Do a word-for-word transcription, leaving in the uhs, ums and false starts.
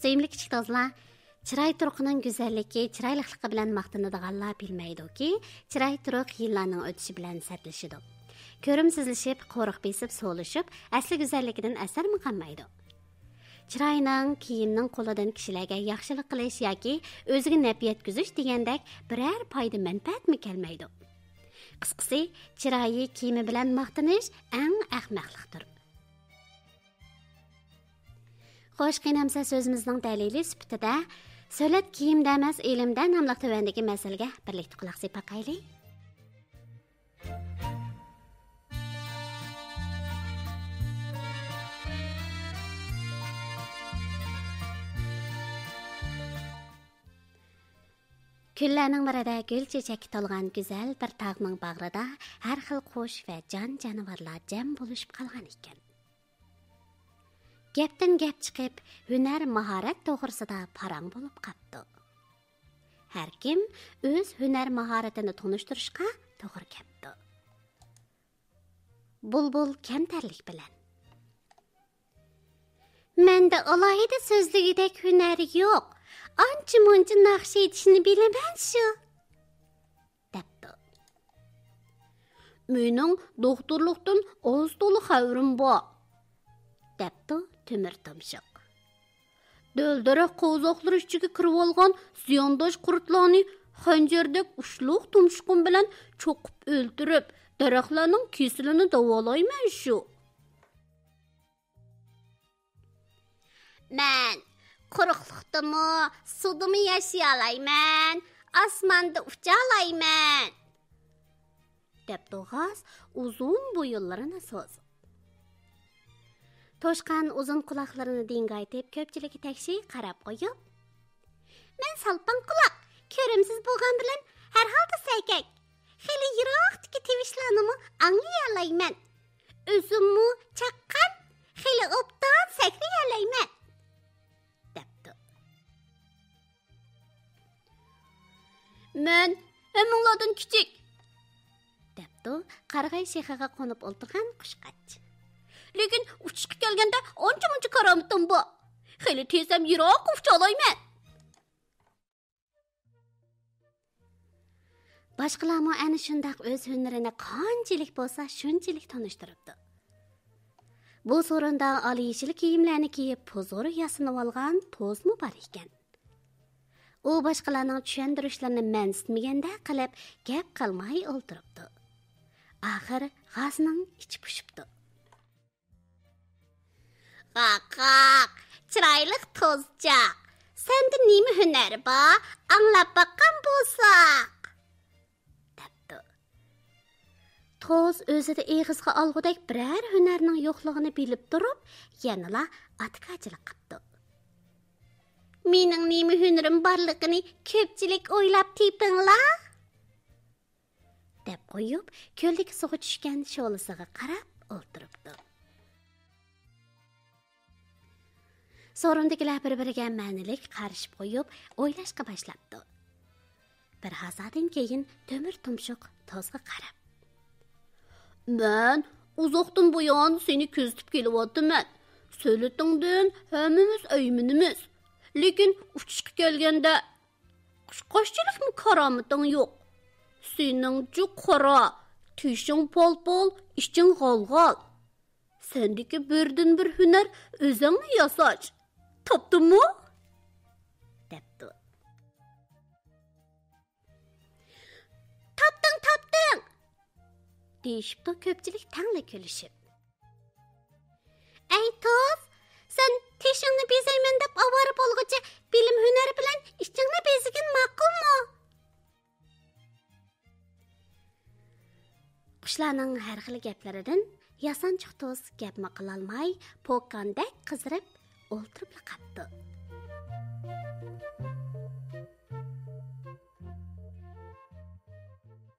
سۆيۈملۈك كىچىك دوستلار، چىراي تۇرقىنىڭ گۈزەللىكى، چىرايلىقلىقى بىلەن ماختىنىدىغانلار بىلمەيدۇكى، چىراي تۇرۇق يىللارنىڭ ئۆتۈشى بىلەن سەتلىشىدۇ. كۆرۈمسىزلىشىپ، قورۇق بېسىپ، سولىشىپ، ئەسلى گۈزەللىكىدىن ئەسەرمۇ قالمايدۇ. چىراينىڭ، كىيىمنىڭ قولىدىن كىشىلەرگە ياخشىلىق قىلىش ياكى ئۆزىگە نەپ يەتكۈزۈش دېگەندەك بىرەر پايدا مەنپەئەتمۇ كەلمەيدۇ. قىسقىسى، چىرايى، كىيىمى بىلەن ماختىنىش ئەڭ ئەخمەقلىقتۇر. خوش، قېنى ئەمسە سۆزىمىزنىڭ دەلىلى سۈپىتىدە «سۆلەت كىيىمدە ئەمەس، ئىلىمدە» ناملىق تۆۋەندىكى مەسىلىگە بىرلىكتە قۇلاق سېلىپ باقايلى. كۈنلەرنىڭ بىرىدە گۈل چېچەككە تولغان گۈزەل بىر تاغنىڭ باغرىدا ھەر خىل قۇش ۋە جان-جانىۋارلار جەم بولۇشۇپ قالغان ئىكەن. گەپتىن گەپ چىقىپ، ھۈنەر ماھارەت توغرىسىدا پاراڭ بولۇپ قاپتۇ. ھەركىم ئۆز ھۈنەر ماھارىتىنى تونۇشتۇرۇشقا توغرا كەپتۇ. بۇلبۇل كەمتەرلىك بىلەن: «مەندە ئالاھىدە سۆزلىگۈدەك ھۈنەر يوق، ئانچە-مۇنچە ناخشا ئېيتىشنى بىلىمەن شۇ» دەپتۇ. «مېنىڭ دوختۇرلۇقتىن ئاز-تولا خەۋىرىم بار» دەپتۇ تۆمۈر تۇمشۇق. «دەل-دەرەخ قوۋزاقلىرى ئىچىگە كىرىۋالغان زىيانداش قۇرتلارنى خەنجەردەك ئۇچلۇق تۇمشۇقۇم بىلەن چوقۇپ ئۆلتۈرۈپ، دەرەخلەرنىڭ كېسىلىنى داۋالايمەن شۇ.» «مەن قۇرۇقلۇقتىمۇ، سۇدىمۇ ياشىيالايمەن، ئاسماندا ئۇچالايمەن» دەپتۇ غاز ئۇزۇن بويۇنلىرىنى سوزۇپ. توشقان ئۇزۇن قۇلاقلىرىنى دىڭگايتىپ، كۆپچىلىككە تەكشى قاراپ قويۇپ: «مەن سالپاڭ قۇلاق، كۆرۈمسىز بولغان بىلەن ھەر ھالدا سەگەك. خېلى يىراقتىكى تىۋىشلارنىمۇ ئاڭلىيالايمەن. ئۆزۈممۇ چاققان، خېلى ئوبدان سەكرىيەلەيمەن» دەپتۇ. «مەن ھەممىڭلاردىن كىچىك» دەپتۇ قارىغاي شېخىغا قونۇپ ئولتۇرغان قۇشقاچ. «لېكىن ئۇچۇشقا كەلگەندە ئانچە-مۇنچە كارامىتىم بار. خېلى تېزەم يىراققا ئۇچالايمەن.» باشقىلارمۇ ئەنە شۇنداق ئۆز ھۈنىرىنى قانچىلىك بولسا شۇنچىلىك تونۇشتۇرۇپتۇ. بۇ سورۇندا ئالا يېشىل كىيىملەرنى كىيىپ، پۇزۇر ياسىنىۋالغان توزمۇ بار ئىكەن. ئۇ باشقىلارنىڭ چۈشەندۈرۈشلىرىنى مەنسىتمىگەندەك قىلىپ، گەپ قىلماي ئولتۇرۇپتۇ. ئاخىر غازنىڭ ئىچى پۇشۇپتۇ. «غاق-غاق، چىرايلىق توزچاق، سەندە نېمە ھۈنەر بار، ئاڭلاپ باققان بولساق» دەپتۇ. توز ئۆزىدە ئېغىزغا ئالغۇدەك بىرەر ھۈنەرنىڭ يوقلۇقىنى بىلىپ تۇرۇپ، يەنىلا ئاتىكاچىلىق قىپتۇ. «مېنىڭ نېمە ھۈنىرىم بارلىقىنى كۆپچىلىك ئويلاپ تېپىڭلار» دەپ قويۇپ، كۆلدىكى سۇغا چۈشكەن شولىسىغا قاراپ ئولتۇرۇپتۇ. سورۇندىكىلەر بىر-بىرىگە مەنىلىك قارىشىپ قويۇپ، ئويلاشقا باشلاپتۇ. بىر ھازادىن كېيىن تۆمۈر تۇمشۇق توزغا قاراپ: «مەن ئۇزاقتىن بۇيان سېنى كۆزىتىپ كېلىۋاتىمەن. سۆلىتىڭدىن ھەممىمىز ئەيمىنىمىز. لېكىن ئۇچۇشقا كەلگەندە، قۇشقاچچىلىكمۇ كارامىتىڭ يوق. سېنىڭچۇ قارا، تېشىڭ پال-پال، ئىچىڭ غال-غال. سەندىكى بىردىنبىر ھۈنەر ئۆزۈڭنى ياساش. تاپتىڭمۇ؟» دەپتۇ. «تاپتىڭ، تاپتىڭ!» دېيىشىپتۇ كۆپچىلىك تەڭلا كۈلۈشۈپ. «ئەي توز، سەن تېشىڭنى بېزەيمەن دەپ ئاۋارە بولغۇچە، بىلىم ھۈنەر بىلەن ئىچىڭنى بېزىگىن ماقۇلمۇ؟» قۇشلارنىڭ ھەر خىل گەپلىرىدىن ياسانچۇق توز گەپمۇ قىلالماي، پوكاندەك قىزىرىپ ئولتۇرۇپلا قاپتۇ.